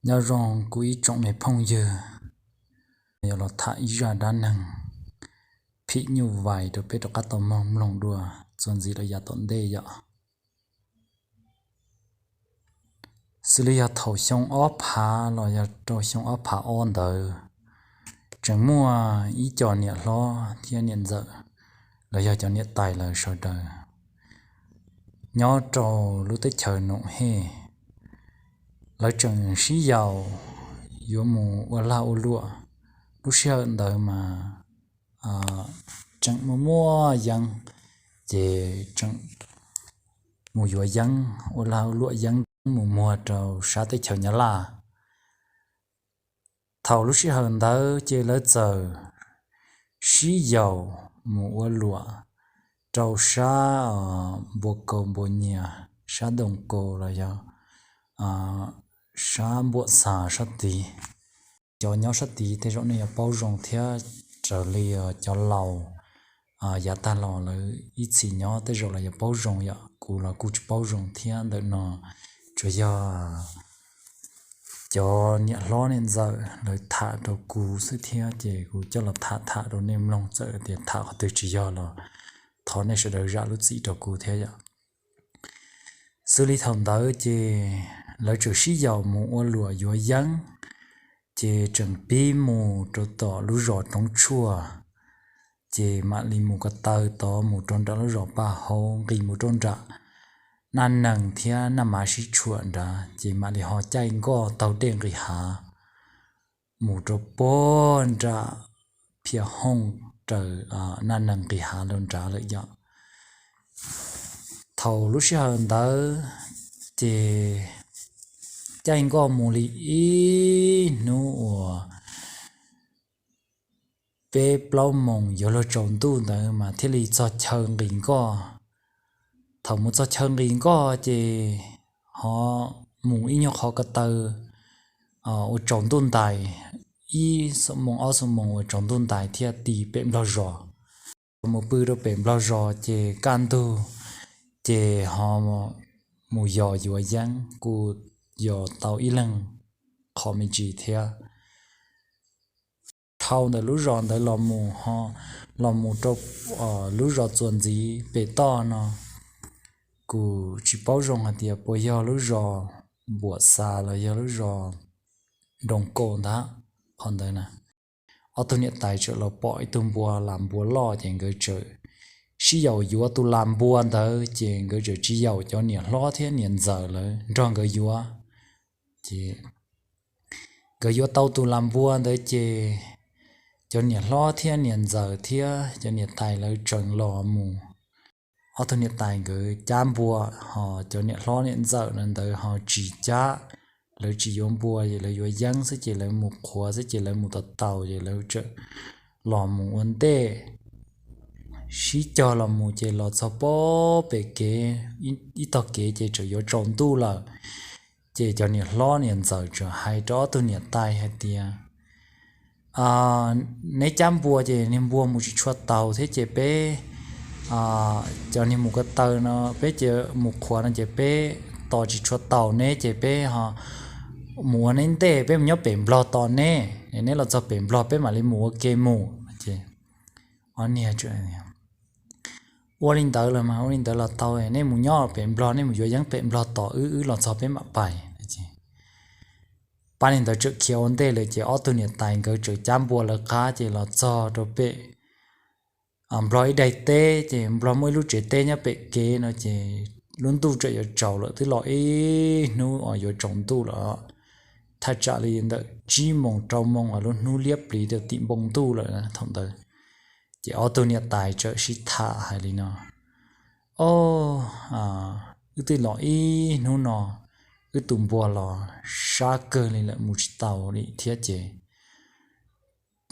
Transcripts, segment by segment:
Nyob zoo kuv ib tsoom me phooj ywg, yog los tham ib zaj dab neeg phim nyuj vais rau peb rov qab tau mloog mloog dua txuas ntxiv rau yav tom ntej yom. Xws li yog thaum xyoo ob phav los yog rau xyoo ob phav ob ntawd, tseem muaj ib co niam hlob thiab niam ntxawm los yog cov niam tais lawv sawv daws nyob rau lub teb chaws Noom Hej. Lawv tseem sib yaum yuav mus ua lag ua luam. Lub sij hawm ntawd mas tseem muaj muaj yeeb, ces tseem mus yuav yeeb, ua lag ua luam yeeb mus muag rau sab teb chaws Nyab Laj. Thaum lub sij hawm ntawd ces lawv txawm sib yaum mus ua luam rau sab Npua Kaus Npua Nyias, sab Doos Kaus los yog sab Npuam Xas sab tid. Cov nyob sab tid tej zaum nej yuav paub zoo thiab, raws li cov laus yav tag los lawv ib txhis nyob tej zaum lawv yuav paub zoo yom. Kuv los kuj tsis paub zoo thiab, ntawm no tsuas yog cov niam hlob niam ntxawm lawv tham rau kuv xwb thiab, ces kuv coj los tham tham rau nej mloog, txawm tias tham qhov twg tsis yog los thov nej sawv daws zam lub txim rau kuv thiab yom. Xws li thaum ntawd ces lawv tseem sib yaum mus ua luam yuav yeeb, ces tseem pib mus rau tom lub zos Roob Tshuaj, ces mam li mus ko taw tod mus rau nram lub zos Paj Hauv, nqis mus rau nram Naj Nees thiab Naj Mav sib tshuam nrad, ces mam li ho caij nkoj taug dej nqis hav mus rau puag nram Phiaj Hooj raws Naj Nees nqis hav rau nrad lawm yom. Thaum lub sij hawm ntawd ces caij nkoj mus li ib hnub uas peb plaub moos yuav luag tsaus ntuj ntawd mas thiaj li txog chaw nqis nkoj. Thaum mus txog chaw nqis nkoj ces ho mus ib nyuag qhov ko taw ua tsaus ntuj ntais, ib xuab moos ob xuab moos ua tsaus ntuj ntais thiaj ti pem Nplog zos. Mus pw rau pem Nplog zos ces kaj ntug ces ho mus yos yuav yeeb, kuj yos tau ib leeg qhov me ntsis thiab. Dhau ntawm lub zos ntawd los mus ho los mus rau lub zos txuas ntxiv pem toj no, kuj tsis paub zoo hais tias puas yog lub zos Npuam Xas los yog lub zos Nroos Kaus ntag. Qhov ntawd na, ob tug niam tais txawm los pom ib tug npua las npua loj ces nkawd txawm sib yaum yuav tus las npua ntawd, ces nkawd txawm tsis yaum cov niam hlob thiab niam ntxawm lawv nrog nkawd yuav. Ces nkawd yuav tau tus las npua ntawd ces cov niam hlob thiab niam ntxawm thiab cov niam tais lawv tseem los mus. Ob tug niam tais nkawd cab npua, ho cov niam hlob niam ntxawm ntawd ho tsis cab, lawv tsis yuav npua es lawv yuav yeeb xwb ces lawv mus qhuav xwb ces lawv mus tau taus ces lawv txawm los mus ua ntej, sib cog los mus ces los txog pem kev, ib tog kev ces txawm yuav tsaus ntuj lawm. Ces cov niam hlob niam ntxawm txawm hais rau ob tug niam tais hais tias, neb cab npua ces niag npua mus tsis tshua taus thiab ces peb cov niag mus ko taw no peb ces mus qhuav no ces peb tos tsis tshua taus neb ces peb ho mus ua neb ntej, peb mus nyob pem Nplog tos neb, neb los txog pem Nplog peb mam li mus ua ke mus. Ua li ntawd los mas ua li ntawd los tau, nej mus nyob pem Nplog, nej mus yuav yeeb pem Nplog tos wb, wb los txog peb mam pais. Pab li ntawd txawm khiav ua ntej lawm ces ob tug niam tais nkawd txawm cab npua lawv qab ces los txog rau pem Nplog ib daim teb, ces Nplog muaj ib lub tsev teb nyob pem kev no ces lub ntuj txawm yuav tsaus lawm, twb los ib hnub uas yuav tsaus ntuj lawm, thaj tsam li ntawm tsib moos rau moos uas lub hnub liab pliv rau tim npoo ntuj lawm thaum ntawd. Ces ob tug niam tais txawm sib tham hais li no, o, wb twb los ib hnub no, wb tus npua los sab kawg li lawm mus tsis tau li thiab ces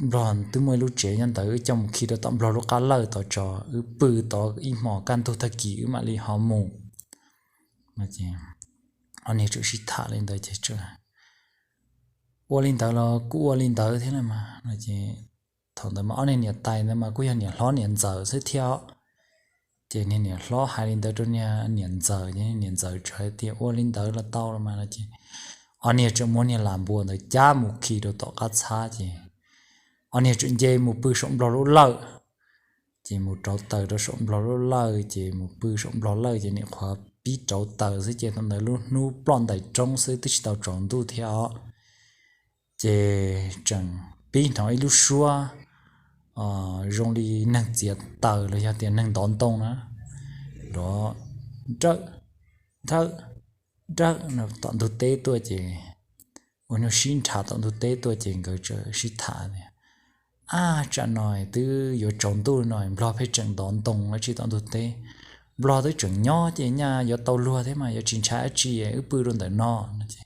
Nplog twb muaj ib lub tsev nyob ntawd, wb coj mus khi rau tom Nplog lub qab lawj tod tso, wb pw tod ib hmos kaj ntug tag kis wb mam li ho mus. Ob niag txawm sib tham li ntawd ces ua li ntawd los kuj ua li ntawd thiab mas. Thaum ntawd mas ob niag niam tais ntawd mas kuj yog niam hlob niam ntxawm xwb thiab. Ces niag niam hlob hais li ntawd rau niag niam ntxawm, niag niam ntxawm txawm hais tias ua li ntawd los tau los mas no ces ob niag tseem muab niag las npua ntawd cab mus khi rau tom qab txhab ces ob niag tseem nce mus pw saum nplog lub lawj. Ces mus rauv taws rau saum nplog lub lawj ces mus pw saum nplog lawj ces nim qhuav pib rauv taws xwb ces thaum ntawd lub hnub ploj ntais roob xwb twb tsis tau tsaus ntuj thiab os. Ces tseem pib hnov ib lub suab zoo li neeg txiav taws los yog tias neeg ntov ntoo na, nrov nrawj nrawj nrawj tom ntug teb tuaj ces ua nyuag sib nrhav tom ntug teb tuaj ces nkawd txawm sib tham tias, Ab, tsam no twb yuav tsaus ntuj no nplog pheej tseem ntov ntoo dab tsi tom ntug teb. Nplog twb tseem nyob ces nyaj yuav tau luag thiab mas yuav tsis ntshai dab tsi, wb pw rau ntawm no no ces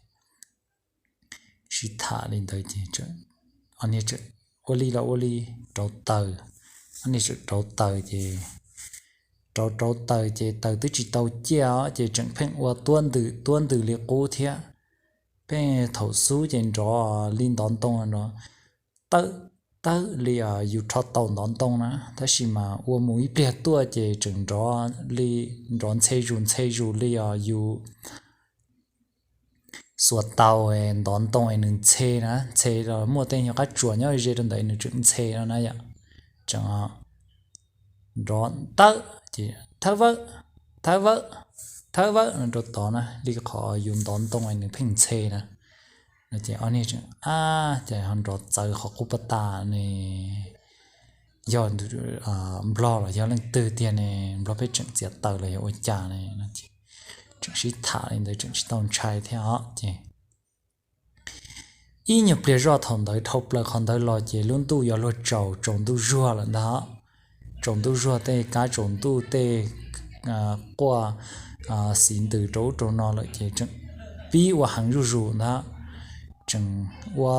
sib tham li ntawd ces ua li los ua li, rauv taws. Ob niag tseem rauv taws ces rauv rauv taws ces taws twb tsis tau ciaj os ces tseem pheej ua tuab ntws tuab ntws li qub thiab. Pheej thaum xub ces nrov li ntov ntoo no, tawb tawb li yus rho taus ntov ntoo na, tab sis mas ua mus ib pliag tuaj ces tseem nrov li, nrov ntxhe zus ntxhe zus li yus xuas taus ntov ntoo es nws ntxhe na, ntxhe los muaj tej nyuag qab tsuas nyob ze rau ntawd nws tseem ntxhe no na yom. Tseem nrov tawb ces thawb vawb, thawb vawb, thawb vawb no rau tod na, li qhov yus ntov ntoo es nws pheej ntxhe na. No ces ob niag tseem, Ab, cas ho nrov txawv qhov qub pas tas ne? Yog nplog los yog leej twg tiag ne? Nplog pheej tseem txiav taws los yog ua cas ne? Tseem sib tham li ntawd tseem tsis tau ntshai thiab os ces ib nyuag pliag zoj thaum ntawd dhau plaws qhov ntawd los ces lub ntuj yuav luag tsaus, tsaus ntuj zuag lawm ntag. Tsaus ntuj zuag, tej kab tsaus ntuj tej quaj xiv ntws rau ub rau no lawm ces tseem pib ua heev zuj zus ntag. Tseem ua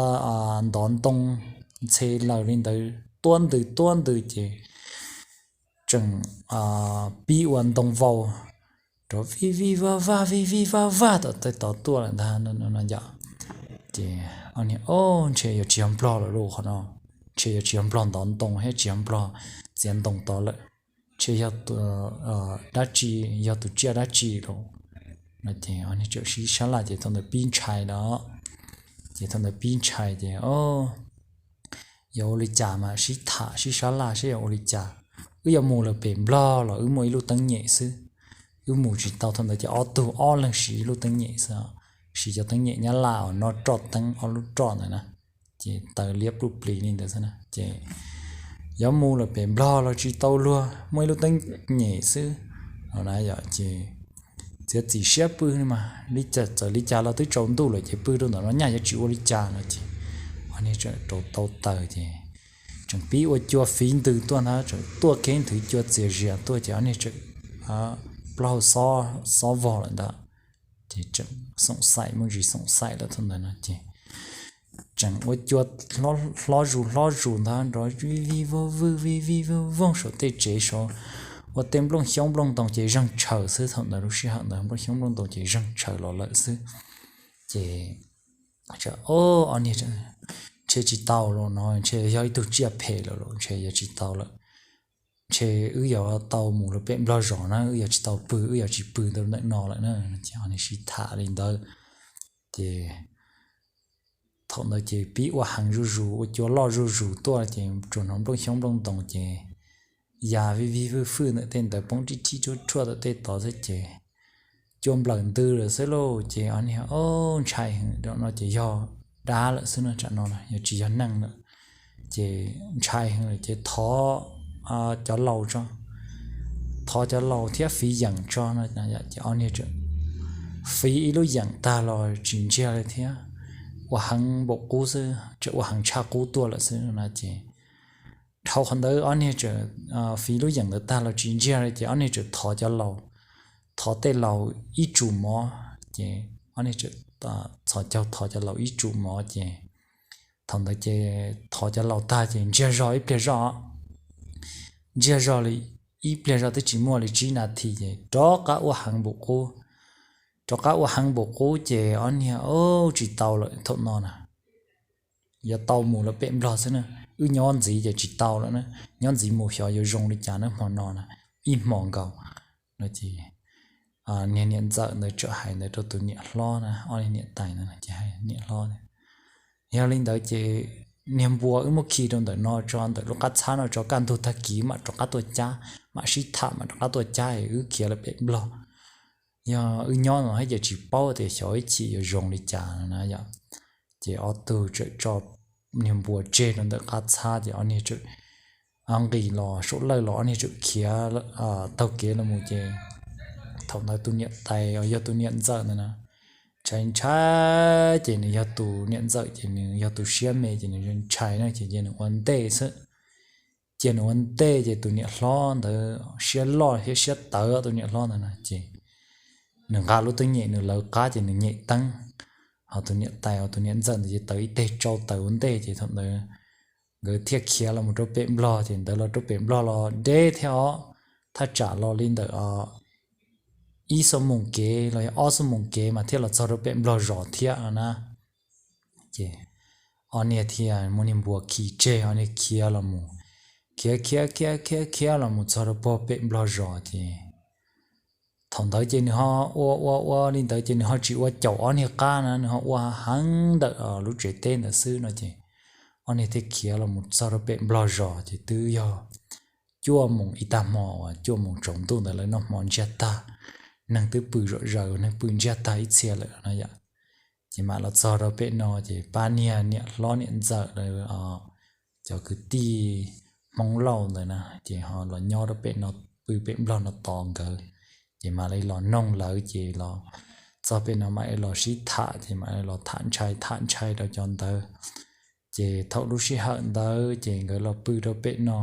ntov ntoo ntxhe laws li ntawd tuab ntws tuab ntws ces tseem pib ua ntoo vau rov vij vij vaj vaj vij vij vaj vaj tom tej tod tuaj lawm ntag no yom. Ces ob niag, Ob, ntshe yuav tsis yog nplog lawm lauj qhov no, ntshe yuav tsis yog nplog ntov ntoo thiab tsis yog nplog txiav ntoo tod lawm, ntshe yog dab tsi, yog tus tsiaj dab tsi los no ces ob niag txawm sib sab laj ces thaum ntawd pib ntshai lawm. Ces thaum ntawd pib ntshai ces, Ob, yuav ua li cas mas sib tham sib sab laj saib yuav ua li cas. Wb yuav mus lawm pem nplog los wb muaj ib lub teeb nyem xwb, wb mus tsis tau. Thaum ntawd ces ob tug ob leeg siv ib lub teeb nyem xwb, siv cov teeb nyem nyab laj uas noj roj teeb ob lub roj ntawd na, ces taws liab pluj plis li ntawd xwb na. Ces yuav mus lawm pem nplog los tsis tau luag, muaj ib lub teeb nyem xwb no na yom. Ces txiav txim siab pw mas li cas txawm li cas los twb tsaus ntuj lawm ces pw rau ntawm no nyaj yuav tsis ua li cas no ces ob niag txawm rauv tau taws ces tseem pib ua cua fiv ntws tuaj ntag, txawm tuaj kiag nthwv cua txias zias tuaj ces ob niag txawm plaub hau xob vog lawm ntag. Ces tseem xoom xaim muaj ntsis xoom xaim lawm thaum ntawd no ces tseem ua cua hlob zus hlob zus ntag, nrov vij vij voj vwj vij vij voj voog saum tej tsev saud, ua tej nplooj xyoob nplooj ntoo ces zeeg tshaws xwb. Thaum ntawd lub sij hawm ntawd nplooj xyoob nplooj ntoo ces zeeg tshaws los lawm xwb. Ces ob niag, Ntshe tsis tau los no, ntshe yog ib tug tsiaj phem lawm los ntshe yuav tsis tau lawm, ntshe wb yuav tau mus lawm pem nplog zos na, wb yuav tsis tau pw, wb yuav tsis pw ntawm no lawm na. Ces ob niag sib tham li ntawd ces thaum ntawd ces pib ua heev zuj zus, ua cua loj zuj zus tuaj ces tsuas hnov nplooj xyoob nplooj ntoo ces ya vij vij vwj fwj ntawm tej ntawd poob rib rhib rhuaj rhuaj ntawm tej tod xwb ces cua nplawm ntws lawm xwb lauj. Ces ob niag, Ob, ntshai heev, no ces yog dab lawm xwb no, tsam no yuav tsis yog neeg lawm. Ces ntshai heev lawm ces thov cov laus tso, thov cov laus thiab fiv yeem tso no. Ces ob niag fiv ib lub yeem tag los tsis ntsiag li thiab, ua heev npaum qub xwb, tseem ua heev tshaj qub tuaj lawm xwb no ces dhau qhov ntawd ob niag txawm fiv lub yeem ntawd tag los tsis ntsiag li ces ob niag txawm thov cov laus, thov tej laus ib tsum mov. Ces ob niag txawm txhos caug thov cov laus ib tsum mov ces thaum ntawd ces thov cov laus tag ces ntsiag zog ib pliag zoj, ntsiag zog li ib pliag zoj twb tsis muaj li tsib nas this ces rov qab ua heev npaum qub. Rov qab ua heev npaum qub ces ob niag, Ob, tsis tau lawm thaum no na, yuav tau mus lawm pem nplog xwb na, wb nyob ntxiv ces tsis tau lawm na, nyob ntxiv mus xyov yuav zoo li cas na hmo no na, ib hmos nkaus no ces niag niam ntxawm ntawd txawm hais ntawd rau tus niam hlob na, ob niag niam tais ntawd ces hais niam hlob tias, yog li ntawd ces niag npua wb muab khi rau ntawm no tso, ntawm lub qab txhab no tso, kaj ntug tag kis mam rov qab tuaj cab, mam sib tham mam rov qab tuaj cab es wb khiav lawm pem Nplog. Yog wb nyob no thiab ces tsis paub tias xyov ib chim yuav zoo li cas na yom. Ces ob tug txawm tso niag npua tseg rau ntawm qab txhab ces ob niag txawm nqis los saum lawj los ob niag txawm khiav taug kev los mus ces thaum ntawd tus niam tais uas yog tus niam ntxawm ntawd na, ntshai ntshai ces nws yog tus niam ntxawm ces nws yog tus siab me ces nws ntshai na ces cia nws ua ntej xwb. Cia nws ua ntej ces tus niam hlob ntawd siab loj thiab siab tawv, tus niam hlob ntawd na ces nws nqa lub teeb nyem nws lawv qab ces nws nyem teeb, ho tus niam tais uas tus niam ntxawm ntawd ces tawv ib teg tsau taws ua ntej ces thaum ntawd nkawd thiaj khiav los mus rau pem Nplog ces ntawd los rau pem Nplog los deb thiab os, thaj tsam los li ntawm ib xuab moos kev los yog ob xuab moos kev mas thiaj los txog rau pem Nplog zos thiab no na. Ces ob niag thiaj muab niag npua khi tseg, ob niag khiav los mus, khiav khiav khiav khiav khiav los mus txog rau pem Nplog zos ces thaum ntawd ces nws ho ua ua ua li ntawd ces nws ho tsis ua caum ob niag qab na, nws ho ua heev ntawm lub tsev teb ntawd xwb no ces ob niag thiaj khiav los mus txog rau pem Nplog zos ces twb yog cuaj moos ib tag hmo uas cuaj moos tsaus ntuj ntawd lawv noj hmo ntsiag tag, neeg twb pw zom zaws, neeg pw ntsiag tag ib txhia lawm no yom. Ces mam los txog rau pem no ces pab niag niam hlob niam ntxawm lawv cov kwv tij Hmoob Lauj ntawd na ces ho los nyob rau pem no, pw pem Nplog no tos nkawd. Ces mam li los noog lawv ces los txog pem no mam li los sib tham ces mam li los tham ntshai tham ntshai rau cov ntawd. Ces thaum lub sij hawm ntawd ces nkawd los pw rau pem no,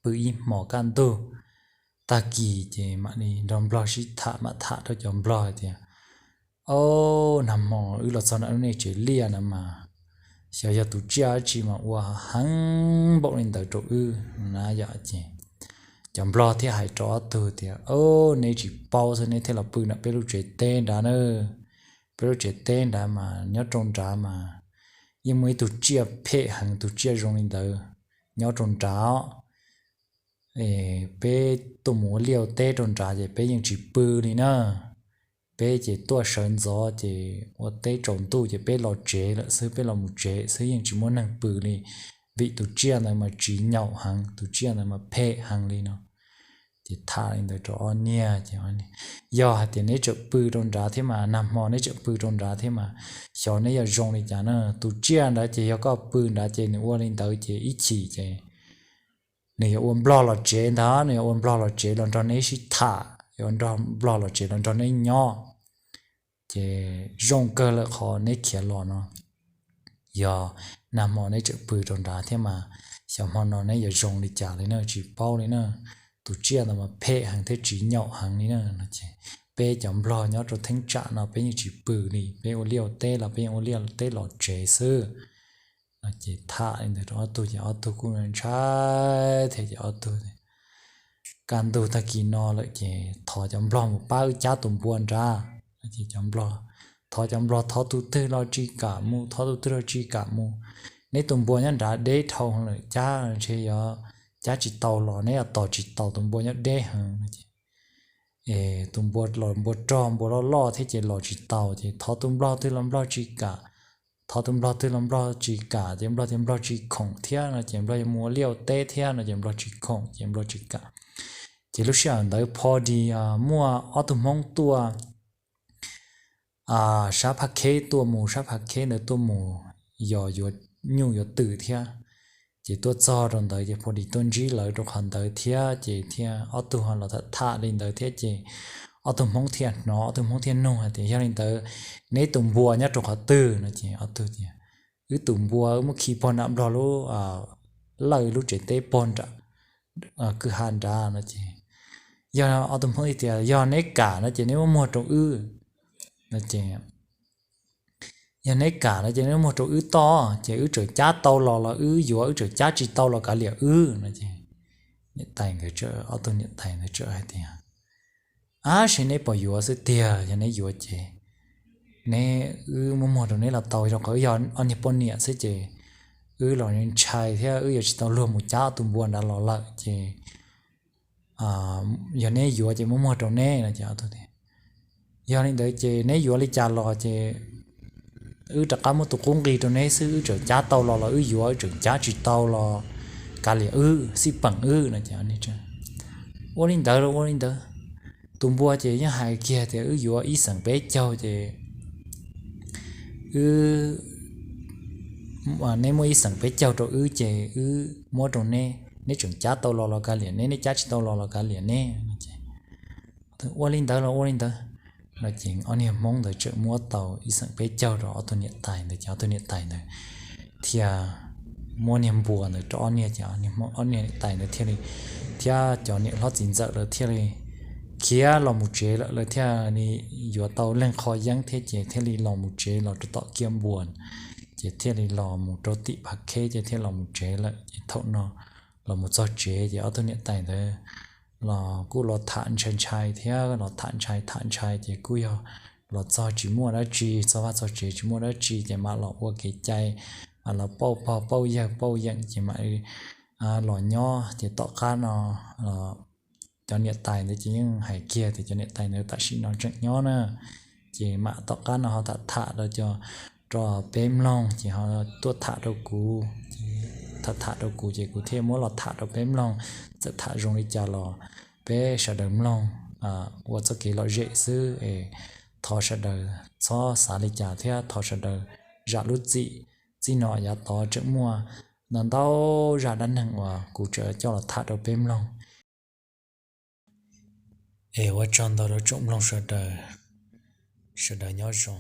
pw ib hmos kaj ntug, tag kis ces mam li nrog Nplog sib tham, mam tham rau cov Nplog hais tias, o, nag hmo wb los txog nram lub nej tsev liaj na mas xyov yog tus tsiaj dab tsi mas ua heev npaum li ntawd rau wb na yom. Ces cov Nplog thiaj hais rau ob tug tias, o, neb tsis paub xwb neb thiaj los pw nram peb lub tsev teb nrad na. Peb lub tsev teb nrad mas nyob rau nrad mas yeej muaj ib tug tsiaj phem heev, tus tsiaj zoo li ntawd nyob rau nrad. Peb tuaj mus ua liaj ua teb rau nrad ces peb yeej tsis pw li na. Peb ces tuaj sawv ntxov ces ua teb tsaus ntuj ces peb los tsev lawm xwb, peb los mus tsev xwb yeej tsis muaj neeg pw li, vim tus tsiaj ntawd mas tsis nyaum heev, tus tsiaj ntawd mas phem heev li no. Ces tham li ntawd rau ob niag ces, yog hais tias neb tseem pw rau nrad thiab mas, nag hmo neb tseem pw rau nrad thiab mas xyov neb yuav zoo li cas na. Tus tsiaj ntawd ces yog koj pw nrad ces nws ua li ntawd ces ib chim ces nws yuav ua Nplog los tsev ntag, nws yuav ua Nplog los tsev los nrog neb sib tham, yuav nrog Nplog los tsev los nrog neb nyob. Ces zoo kawg lawm qhov neb khiav los no. Yog nag hmo neb tseem pw rau nrad thiab mas xyov hmo no neb yuav zoo li cas li na, tsis paub li na. Tus tsiaj ntawd mas phem heev thiab tsis nyaum heev li na no ces peb cov Nplog nyob rau theeb tsam no peb yeej tsis pw li, peb ua liaj ua teb los peb yeej ua liaj teb los tsev xwb no. Ces tham li ntawd rau ob tug ces ob tug kuj ntshai thiab ces ob tug, kaj ntug tag kis no lawm ces thov cov Nplog mus pab wb cab tus npua nrad. Ces cov Nplog, thov cov Nplog thov tus twg los tsis kam mus, thov tus twg los tsis kam mus. Neb tus npua nyob nrad deb dhau lawm, cab ntshe yuav cab tsis tau los, neb yuav tos tsis tau, tus npua nyob deb heev no ces tus npua los npua rog npua loj loj thiab ces los tsis tau, ces thov tus Nplog twg los Nplog tsis kam, thov tus Nplog twg los Nplog tsis kam, ces Nplog tias Nplog tsis khoom thiab no ces Nplog yuav mus ua liaj ua teb thiab no ces Nplog tsis khoom ces Nplog tsis kam. Ces lub sij hawm ntawd pho dis muaj ob tug Hmoob tuaj sab Phaj Kheb, tuaj mus sab Phaj Kheb ntawd tuaj mus yos yuav nyuj yuav twm thiab. Ces tuaj txog rau ntawd ces pho dis tuaj ntsib lawv rau qhov ntawd thiab ces thiaj ob tug ho los tham tham li ntawd thiab ces ob tug Hmoob thiaj hnov, ob tug Hmoob thiaj nug hais tias yog li ntawd neb tus npua nyob rau qhov twg no ces ob tug tias wb tus npua wb muab khi pog nram Nplog lub lawj lub tsev teb pog nram kwj ha nrad no ces yog ob tug Hmoob tias yog neb kam no ces neb muab muag rau wb no ces yog neb kam no ces neb muag rau wb toj ces wb txawm cab tau los los wb yuav, wb txawm cab tsis tau los kav liam wb no ces niam tais nkawd, ob tug niam tais ntawd txawm hais tias ab, seb neb puas yuav xwb tiag, yog neb yuav ces neb, wb muab muag rau neb los tau, rau qhov wb yog ob niag poj niam xwb ces wb los ntshai thiab wb yuav tsis tau luag mus cab tus npua nrad los lawm ces yog neb yuav ces muab muag rau neb no ces ob tug tias Yog li ntawd ces neb yuav li cas los ces wb rov qab muab tus qub nqi rau neb xwb, wb tseem cab tau los los wb yuav, wb tseem cab tsis tau los kav liam wb, xij peem wb no ces, ua li ntawd los ua li ntawd. Tus npua ces yeej hais kiag tias wb yuav ib xeem peb caug ces wb, neb muab ib xeem peb caug rau wb ces wb muab rau neb, neb tseem cab tau los los kav liam neb, neb cab tsis tau los los kav liam neb. Ua li ntawd los ua li ntawd. No ces ob niag Hmoob ntawd tseem muab tau ib xeem peb caug rau ob tug niam tais ntawd ces ob tug niam tais ntawd thiaj muab niag npua ntawd rau ob niag ces ob niag tais ntawd thiaj li, thiab cov niam hlob txiv ntxawm lawv thiaj li khiav los mus tsev lawm, lawv thiaj li yuav tau leej qho yeeb thiab ces thiaj li los mus tsev los rau tom kiab npua, ces thiaj li los mus rau tim Phav Kheb ces thiaj los mus tsev lawm. Ces thaum no los mus txog tsev ces ob tug niam tais ntawd los kuj los tham ntshai ntshai thiab los tham ntshai tham ntshai ces kuj yog los txog tsis muaj dab tsi, txog vaj txog tsev tsis muaj dab tsi ces mam los ua kev cai, mam los pauj pog pauj yawg pauj yeem ces mam los nyob. Ces tom qab no cov niam tais ntawd ces yeej hais kiag tias cov niam tais ntawd tam sim no tseem nyob na, ces mam tom qab no ho tham tham rau cov, rau peb mloog ces ho tuaj tham rau kuv, tham tham rau kuv ces kuv thiaj muab los tham rau peb mloog. Txawm tham zoo li cas los peb sawv daws mloog ua txoj kev lom zem xwb es thov sawv daws txhob xav li cas thiab thov sawv daws zam lub txim. Txij no yav tod tseem muaj ntau ntau zaj dab neeg uas kuv tseem coj los tham rau peb mloog. Es ua tsaug ntau rau tsoom mloog sawv daws, sawv daws nyob zoo.